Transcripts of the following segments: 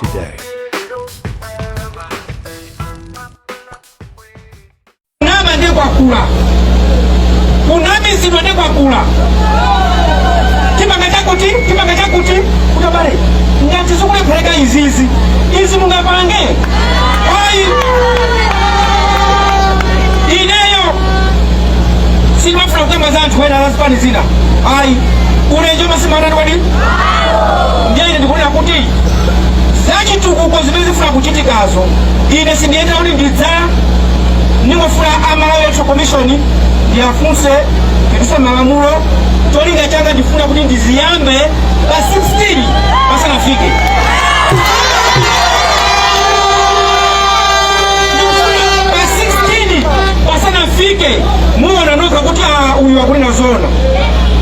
today. Kunama ndiye kwakula, kunamizidwa ndiye kwakula. Timanga chakuti, timanga chakuti, kutabale ngati zikulephereka izizi, izi mungapange ayi. Ineyo sindimafuna kukamba za anthu ena azipani zina ayi, ulenje masimanani kwadi. Ndiye ine ndikunena kuti zachitukuko zimene zifuna kuchitikazo, ine sindiyenda kuti ndidza ndingofuna a Malawi Electoral Commission ndiyafunse ndituse malamulo. Cholinga changa ndifuna kuti ndiziyambe pa 16 pasanafike. Ndikufuna pa 16 pasanafike muona nokha kuti ah, uyu akunena zoona,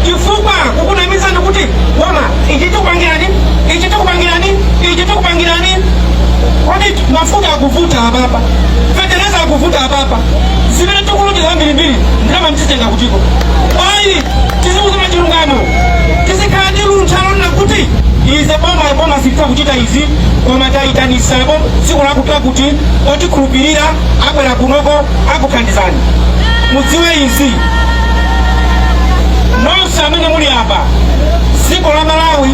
chifukwa kukunamizani kuti boma ichi tikupangirani, ichi tikupangirani, ichi tikupangirani. Kodi mafuta akuvuta apapa, fetereza akuvuta apapa, zimene tikulonjeza zambirimbiri, ndalama mtitenga kutiko? Ayi, tiziuzana chilungamo, tizikhala ndi luntha lonena kuti ize boma boma sititha kuchita izi, koma tayitanisapo tsiku lakuti lakuti otikhulupirira abwera kunoko akuthandizani. Mudziwe izi nonse amene muli apa, dziko la Malawi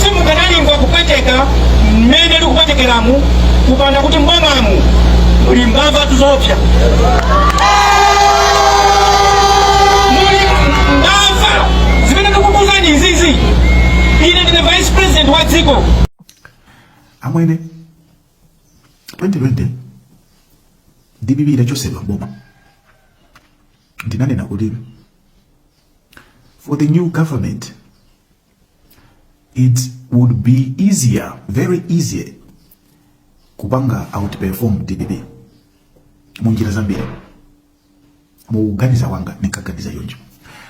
simukanalimva kupweteka mmene likupwetekeramu kupanda kuti mbomamu muli mbava zoopsa, muli mbava zimene ndikukuuzani izizi. Ine ndine vice president wa dziko. Amwene, 2020 DPP itachosedwa boma, ndinanena kuti for the new government it would be easier, very easy, kupanga outperform DPP munjira zambiri. Mukuganiza kwanga ndinkaganiza choncho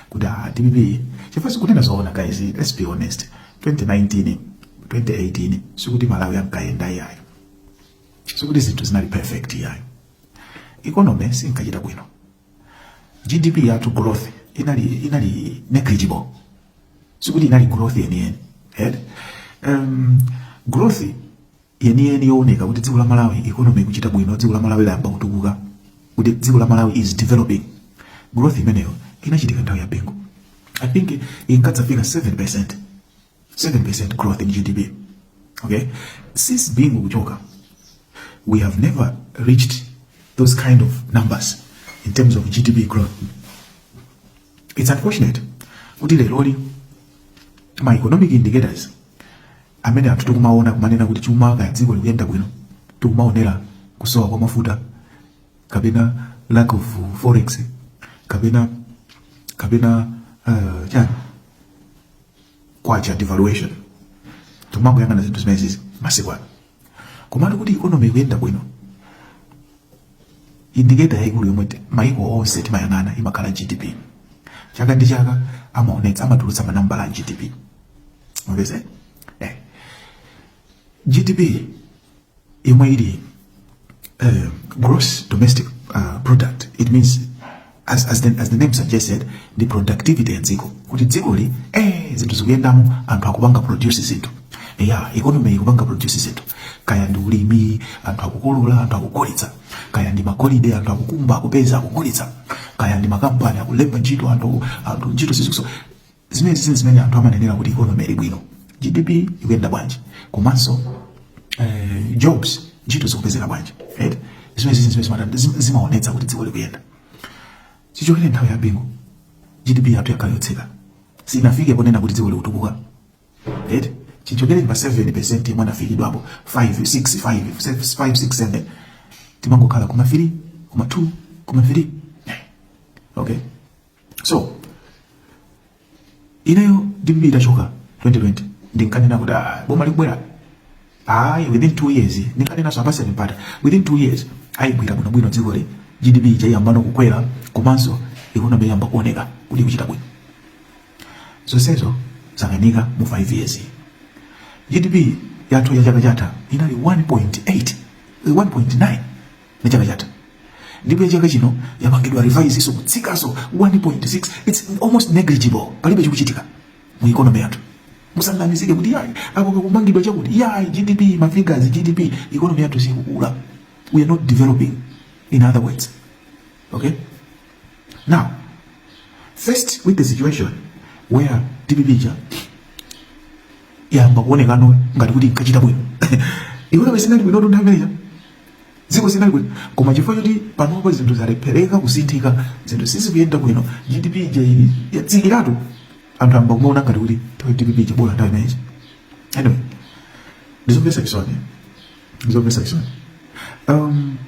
kuti ah, DPP, chifukwa sikunena zoona guys, let's be honest, 2019, 2018 sikuti Malawi ankayenda iyayo, sikuti zinthu zinali perfect iyayo, economy sinkachita bwino, GDP yathu growth inali negligible, sikuti inali growth yeniyeni, right? Growth yeniyeni yooneka kuti dziko la Malawi economy ikuchita bwino, dziko la Malawi layamba kutukuka, kuti dziko la Malawi is developing, growth imeneyo inachitika nthawi ya Bingu. I think inkadzafika 7%, 7% growth in GDP, okay? Since Bingu kuchoka, we have never reached those kind of numbers in terms of GDP growth. It's unfortunate kuti leroli ma economic indicators amene anthu tikumaona kumanena kuti chuma kaya dziko likuyenda bwino, tikumaonera kusowa kwa mafuta kapena lack of forex kapena chani, kwacha devaluation. Tikumangoyang'ana zinthu zimenezi masiku ano. Komatu kuti economy ikuyenda bwino, indicator yaikulu yomwe maiko onse timayang'ana imakhala GDP. Chaka ndi chaka amaonetsa, amatulutsa manambala a GDP. Mupeze GDP yomwe ili gross domestic product. It means, as the name suggested, the productivity ya dziko, kuti dzikoli zinthu zikuyendamo, anthu akupanga produce zinthu, ya economy ikupanga produce zinthu, kaya ndi ulimi, anthu akukolola, anthu akugulitsa, kaya ndi magolide, anthu akukumba, akupeza, akugulitsa, kaya ndi makampani akulemba ntchito anthu, ntchito sizikuso. Zimene zinthu zimene anthu amanenera kuti economy ili bwino, GDP ikuyenda bwanji, komanso jobs, ntchito zikupezeka bwanji, right? Zimene zinthu zimene zimaonetsa kuti dziko likuyenda. Chichokere nthawi ya Bingu, GDP yathu yakhala yotsika, sinafike ponena kuti dziko likutukuka, right? Chichokere pa 7% imwe anafikidwapo, 5 6 5 5 6 7, timangokhala kuma 3, kuma 2, kuma 3, okay? So ineyo DPP itachoka 2020, ndinkanena kuti ah, boma likubwera ayi, within 2 years, ndinkanenanso apaseni mpata, within 2 years ayigwira bwinobwino dzikoli, GDP ija iyambano kukwera, komanso economy iyamba kuoneka kuti ikuchita bwino. Zonsezo zakanika mu 5 years. GDP yathu ya chaka chatha inali 1.8, 1.9 ni chaka chatha, ndipo ya chaka chino yapangidwa revise so kutsikaso 1.6. It's almost negligible. Palibe chikuchitika mu economy yathu. Musanamizike kuti yayi, apo kakumangidwa chakuti yayi, GDP, ma figures, GDP, economy yathu sikukula. We are not developing, in other words. Okay, now faced with the situation where DPP ija yamba kuonekano ngati kuti nkachita bwino, economy sinali bwino nthawi imeneja, dziko sinali bwino, koma chifukwa choti panopa zinthu zalephereka kusinthika, zinthu sizikuyenda bwino, GDP ija ili yatsikiratu, anthu amba kumaona ngati kuti nthawi DPP ija bola nthawi imeneja. Anyway, ndizomvetsa chisoni, ndizomvetsa chisoni.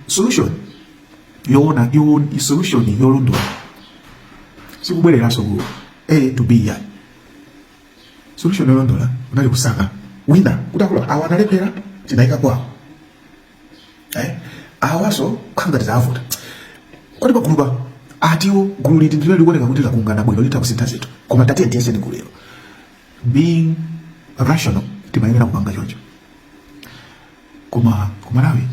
Solution yoona yo, solution yolondola sikubwereranso ku A to B ya. Solution yolondola unali kusaka wina kuti akulu awa analephera, tinayikapo awo, eh, awaso khanga tizavuta kodi pagulupa atiwo gulu liti ndilo likuoneka kuti lakungana bwino, litha kusintha zinthu, koma tatiye tiyeseni gulu ilo. Being rational, timayenera kupanga choncho. Koma ku Malawi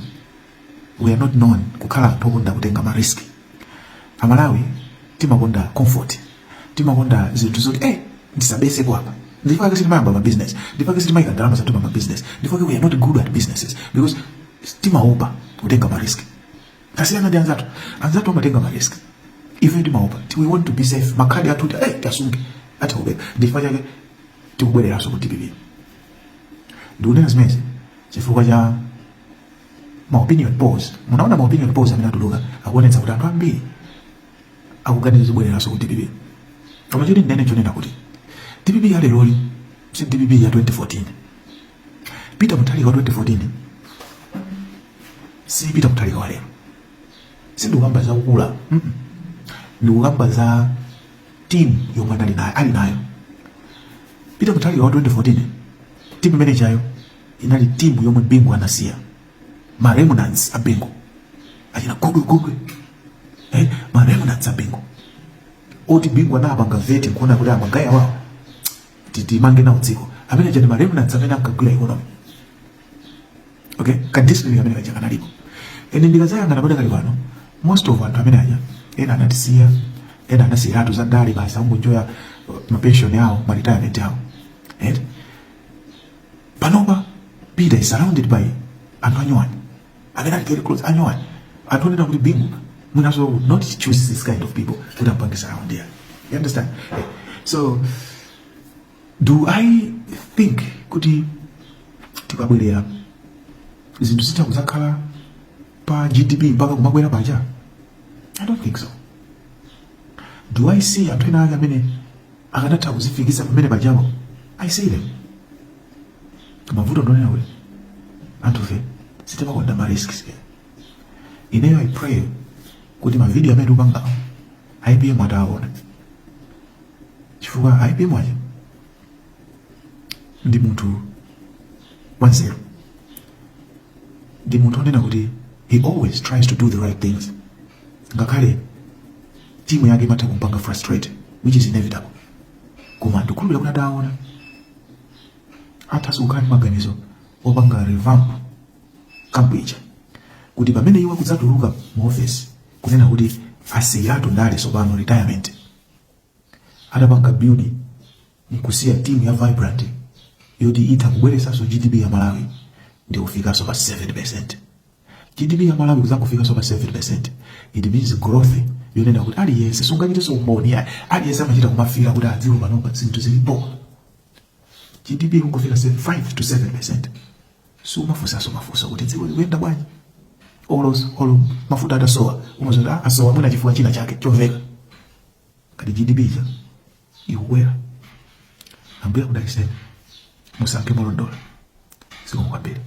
we are not known kukhala anthu okonda kutenga ma risk. Amalawi timakonda comfort, timakonda zinthu zoti ndisabesepo apa. Ndifake sitimayamba ma business, ndifake sitimayika ndalama zathu pa ma business, ndifake we are not good at businesses, because timaopa kutenga ma risk. Tasiyana ndi anzathu. Anzathu amatenga ma risk, ife timaopa. We want to be safe. Makhadi athu tasunge, atikubeka. Ndifukwa chake tikubwereranso ku DPP. Ndikunena zimenezi chifukwa cha ma opinion polls. Munaona ma opinion polls amene atuluka akuonetsa kuti anthu ambiri akuganiza zibwereranso ku DPP. Koma choti ndinene chonena kuti DPP ya leroli si DPP ya 2014. Peter Mutharika wa 2014 si Peter Mutharika wa lero. Sindikukamba za kukula, Ndikukamba za team yomwe anali nayo, ali nayo Peter Mutharika wa 2014. Team imene chayo inali team yomwe Bingu anasiya, ma remnants a Bingu, achina Gugwe Gugwe, ma remnants a Bingu oti Bingu anapanga vet nkuona kuti ama guy awawo timange nawo dziko. Amene chani, ma remnants amene ankagwira economy. Okay, ka discipline kamene kaja kanalipo. Ene ndikazayang'ana padakali pano, most of anthu amene aja, ena anatisiya, ena anasiyiratu za ndale, basi akungoenjoya ma pension yawo, ma retirement yawo, right? Panopa Peter is surrounded by anthu anyuwani amene ali very close, anyuwani, anthu onena kuti Bingu mwinaso would not choose this kind of people kuti ampange surround here. You understand? So do I think kuti tikabwerera zinthu zitha kuzakhala pa GDP mpaka kumakwera paja? I don't think so. Do I see anthu ena ake amene akanatha kuzifikisa pamene pajapo? I see them. Mavuto ndonena kuti anthufe sitimakonda ma risks. Ineyo I pray kuti mavidiyo amene tikupangawo APM atawaona, chifukwa APM aja ndi munthu wanzeru, ndi munthu onena kuti he always tries to do the right things, ngakhale timu yake imatha kumpanga frustrate, which is inevitable. Koma ndikukhulupirira kuti ataona atha kukhala ndi maganizo opanga revamp camp ija, kuti pamene iwo akudzatuluka mu office kunena kuti asiyiratu ndale sopano, retirement, atapanga build nkusiya team ya vibrant yoti itha kubweresanso GDP ya Malawi ndi kufikanso pa 7. GDP ya Malawi kuzangofikanso pa 7, it means growth yonena kuti aliyense sungachitenso umboni, aliyense amachita kumafira kuti adziwe panopa zinthu zilipo. GDP kungofika 5 to 7, sumafunsanso mafunso kuti dziko likuyenda bwanji. Olo mafuta atasowa, umazoti asowa mwina chifukwa china chake chomveka. Kati GDP ija ikukwera. Ambuye akudalitseni, musankhe molondola. Zikomo kwambiri.